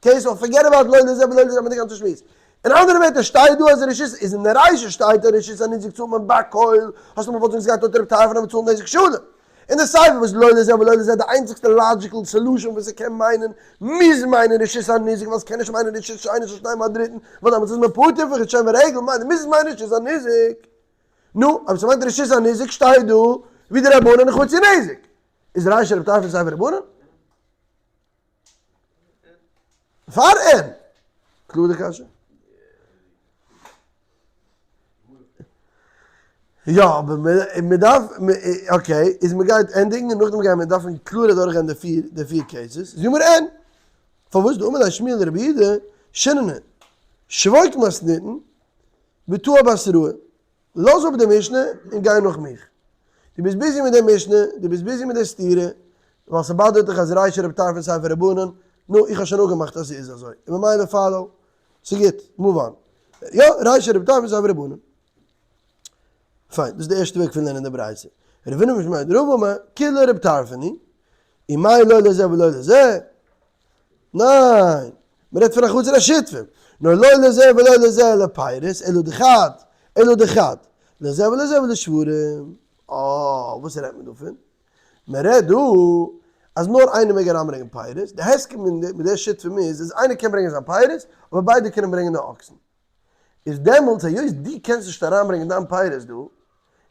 okay so forget about לא לזה ולא לזה מיט די גאנצע שמועס. אין אנדערע ווערטער שטייט דא אז רשות איז אין די רישא שטייט אז רשות הניזק צאלט מען בכל, האסט אמאל געוואלט זאגן ס'גייט אונטער רב טרפון אז מ'צאלט נזק שלם. אין די סיפא וואס לא לזה ולא לזה די איינציגסטע logical solution וואס ס'קען מיינען מוז מיינען רשות הניזק ווייל ס'קען נישט מיינען רשות שאינו של שניים הדריטן ווייל דעמאלטס איז מען פטור פון שן ורגל מיינט מוז עס מיינען רשות הניזק. נו, אויב ס'מיינט רשות הניזק שטייט דא ווי די רבנן און חצי נזק. איז רישא רב טרפון סיפא רבנן? פאר אים! קלאר די קשיא? יא, אבער מען דארף, okay, איז מען גייט ענדיגן און נאכדעם גייען מיר דארפן קלאר אדורכגיין די פיר, די פיר cases. זאג מיר אין! פארוואס דאמר ליה שמואל לרבי יהודה שיננא שבוק מתניתין ותא בתראי, לאז אפ די משנה און גיי נאך מיך. דו ביסט busy מיט די משנה, דו ביסט busy מיט די סתירה, ווייל ס'באדערט דיך אז רישא רבי טרפון סיפא רבנן, נו, איך האב שוין אפגעמאכט אז ס'איז אזוי, און ממילא follow, ס'גוט, move on. יא, רישא רבי טרפון סיפא רבנן. פיין, דאס איז די ערשטע וועג פון לערנען די ברייתא. רב הונא משמיה דרבא אמר, כולה רבי טרפון היא, ומאי לא לזה ולא לזה, ניין, מען רעדט פון א חצר השותפים, נאר לא לזה ולא לזה לפירות, אלא דחד, אלא דחד, לזה ולזה ולשוורים. אה, וואס רעדט מען דא פון? מען רעדט דא אז נאר איינער מעג אריינברענגען פירות, די הסכם מיט די שותפים איז אז איינער קען ברענגען זיין פירות, אבער ביידע קענען ברענגען די אקסן. איז דעמאלטס היות דו קענסט נישט אריינברענגען דיין פירות דא,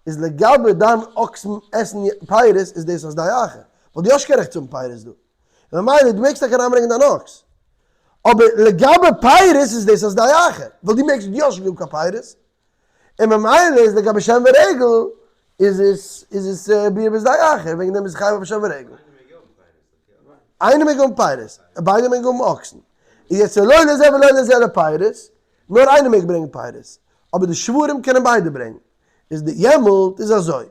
איז לגבי דיין אקסן עסן פירות איז דאס א שדה אחר, ווייל דו האסט קיין רעכט צו האבן פירות דא, און ממילא דו מעגסט טאקע אריינברענגען דיין אקס, אבער לגבי פירות איז דאס א שדה אחר, ווייל דו מעגסט, דו האסט נישט געהאט קיין פירות, און ממילא איז לגבי שן ורגל איז עס איז עס ביעור בשדה אחר, וועגן דעם איז חייב אויף שן ורגל. איינער מעג האבן פירות, ביידע מעגן האבן אקסן. איז יעצט לא לזה ולא לזה לפירות, נאר איינער מעג ברענגען פירות, אבער די שוורים קענען ביידע ברענגען. איז די יעמאלט איז אזוי,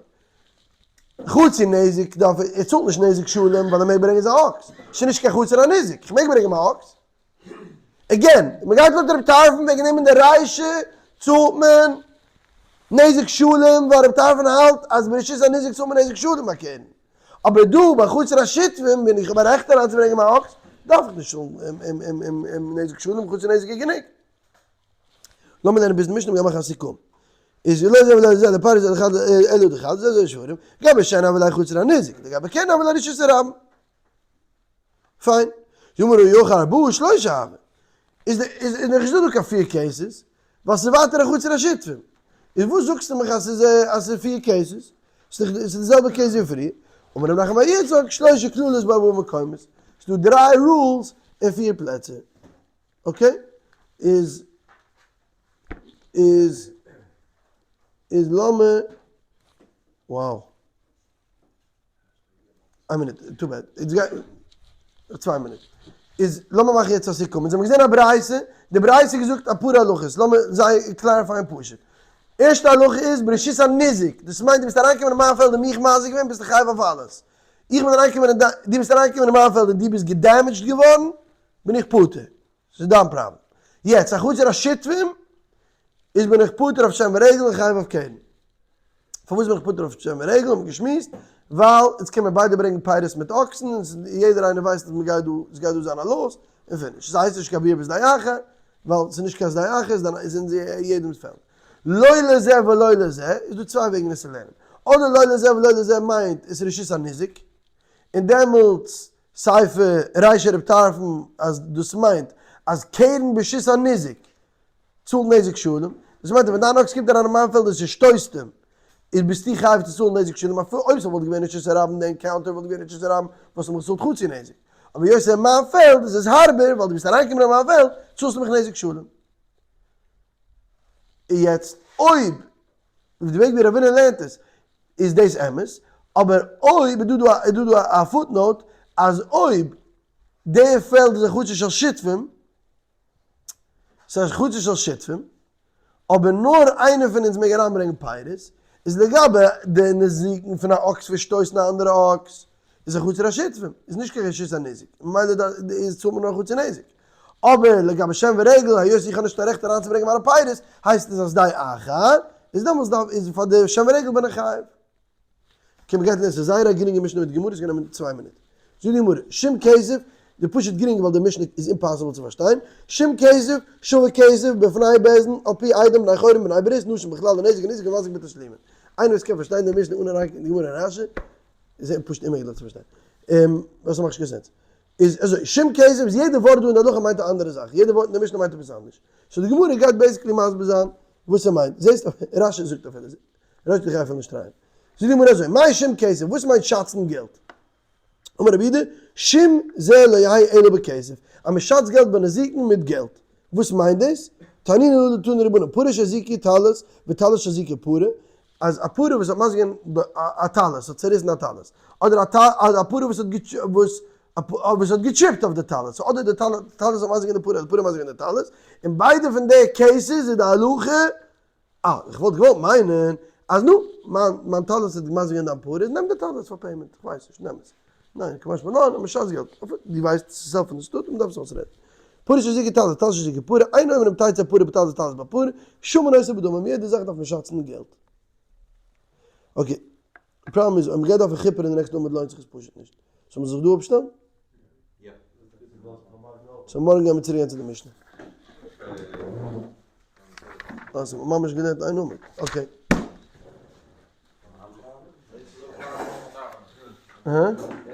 חצי נזק דארף ער, ער צאלט נישט נזק שלם ווייל ער מעג ברענגען זיין אקס, ס'איז נישט קיין חצר הניזק, איך מעג ברענגען מיין אקס. again, מ'גייט לויט רב טרפון וועגן דעם אין די רישא צאלט מען נזק שלם ווייל רב טרפון האלט אז ברשות הניזק צאלט מען נזק שלם ביי קרן. אבער דא ביי חצר השותפים ווען איך האב א רעכט אריינצוברענגען מיין אקס דארף איך נישט צאלן נזק שלם, חצי נזק איז גענוג. לאמיר לערנען ביז די משנה און מאכן א סיכום. איז לא זה ולא זה לפרס אלא אחד אלא דחד זה זה שוורים גבי שן הוה ליה חצר הניזק לגבי קרן הוה ליה רשות הרבים. פיין. יאמר אי הכי ארבעה שלושה הוה. איז איז נאך נישט דא דא קיין פיר cases ווייל ס'איז ווייטער א חצר השותפים. איז וואס זאגסטו מיך אז ס'איז אז ס'איז פיר cases? ס'איז די זעלבע case ווי פריער. אמר רב נחמן בר יצחק שלושה כללות בארבעה מקומות. ס'איז דא דריי rules אין פיר פלעצער. okay? איז איז איז לאמיר wow. איין מינוט, too bad. איז גיי צוויי מינוט. איז לאמיר מאכן יעצט א סיכום. אונז האבן געזען א ברייתא, די ברייתא האט געזאגט אפאר הלכות, לאמיר זיי clarify ען פשוט. ערשטע הלכה איז ברשות הניזק, דאס מיינט דו ביסט אריינגעקומען אין מיין פעלד און מיך מזיק געווען ביסטו חייב אויף אלעס. איך בין אריינגעקומען אין דיין, דו ביסט אריינגעקומען אין מיין פעלד און דו ביסט גע damage ט געווארן, בין איך פטור. ס'איז דיין פראבלעם. יעצט א חצר השותפים איז בין איך פטור אויף שן ורגל און חייב אויף קרן. פארוואס בין איך פטור אויף שן ורגל האבן מיר געשמועסט, ווייל אונז קען מען ביידע ברענגען פירות מיט אקסן און יעדער איינער ווייסט אז מ'גייט דא, ס'גייט דא זיין א loss, און finish. ס'הייסט נישט קיין ביעור בשדה אחר, ווייל ס'איז נישט קיין שדה אחר, ס'איז אין יעדעמ'ס פעלד. לא לזה ולא לזה, איז דא צוויי וועגן עס צו לערנען. אדער לא לזה ולא לזה מיינט עס רשות הניזק, און דעמאלטס סיפא רישא רב טרפון אז דאס מיינט אז קרן ברשות הניזק צאלט נזק שלם, דאס מיינט אז ווען דיין אקס קומט אריין אין מיין פעלד און ס'שטויסט אים, איז ביסטו חייב צו צאלן נזק שלם אפילו אויב ס'וואלט געווען רשות הרבים די encounter וואלט געווען רשות הרבים וואלסטו מיך געצאלט חצי נזק, אבער היות ס'איז אין מיין פעלד איז עס הארבער ווייל דו ביסט אריינגעקומען אין מיין פעלד צאלסטו מיך נזק שלם. און יעצט אויב די וועג ווי רבינא לערנט עס איז דאס אמת, אבער אויב איז דא דא איז דא דא א footnote אז אויב די פעלד איז א חצר של שותפים, ס'איז א חצר של שותפים, אבער נאר איינער פון אונז מעג אריינברענגען פירות, איז לגבי די נזיקין פון א אקס וואס שטויסט אין א אנדערע אקס, איז א חצר השותפים, איז נישט קיין רשות הניזק, ממילא איז צאלט מען נאר חצי נזק. אבער לגבי שן ורגל, היות איך האב נישט א רעכט אריינצוברענגען מיינע פירות, הייסט עס א שדה אחר, איז דעמאלטס דארף איז פאר די שן ורגל בין איך חייב. קען מען גייט לערנען, ס'איז זייער א גרינגע משנה מיט גמרא, ס'קען נעמען 2 מינוט. זאגט די גמרא, שום כסף, די פשוט גרינג ווייל די משנה איז impossible צו פארשטיין, שום כסף, שווה כסף, בפני בית דין, על פי עדים, בני חורין, בני ברית, נשים בכלל, לנזק הניזק ומזיק בתשלומין. איינער וואס קען פארשטיין די משנה אן אריינקוקן די גמרא און רש"י, איז פשוט אוממעגליך צו פארשטיין. וואס ס'מאכט נישט קיין sense. איז אזוי, שום כסף איז יעדע ווארט דא אין די הלכה מיינט א אנדערע זאך, יעדע ווארט אין די משנה מיינט עפעס אנדערש. so די גמרא גייט basically מסביר זיין וואס ס'מיינט. זעסט, רש"י זאגט אפילו, רש"י גיי אפילו נישט טרייען. זאגט די גמרא אזוי, מאי שום כסף, וואס מיינט שאצן געלט? אמר רבי יהודה, שום זה לא יהא אלא בכסף, אז מען שאצט געלט ביי נזיקין מיט געלט. וואס מיינט דאס? תנינא דתנו רבנן, פרה שהזיקה טלית וטלית שהזיקה פרה, אז א פרה וואס האט מזיק געווען א טלית, האט צעריסן א טלית, אדער א פרה וואס האט וואס האט געטריפט אויף די טלית, אדער די טלית האט מזיק געווען די פרה, אדער די פרה האט מזיק געווען די טלית, אין ביידע פון די cases איז די הלכה, אה, איך וואלט געוואלט מיינען אז נו, מיין טלית האט מזיק געווען דיין פרה, נעם די טלית פאר payment, איך ווייס נישט, נעם עס. ניין, קא משמע לן, אז מ'שאצט געלט. דו ווייסט ס'איז self understood און מ'דארף עס אויסרעדן. פרה שהזיקה טלית, טלית שהזיקה פרה, אין אומרים תצא פרה בטלית וטלית בפרה, שמין אותה בדמים, יעדע זאך דארף מען שאצן געלט. okay, די פראבלעם איז אויב מ'גייט דארפן כיפור אין די נעקסטע עמוד לוינט זיך עס פשוט נישט. זאל מען זיך דא אפשטעלן? so מארגן גיימיר צוריק גיין צו די משנה. אה, ס'האט ממש געלערנט איין עמוד. okay. הא?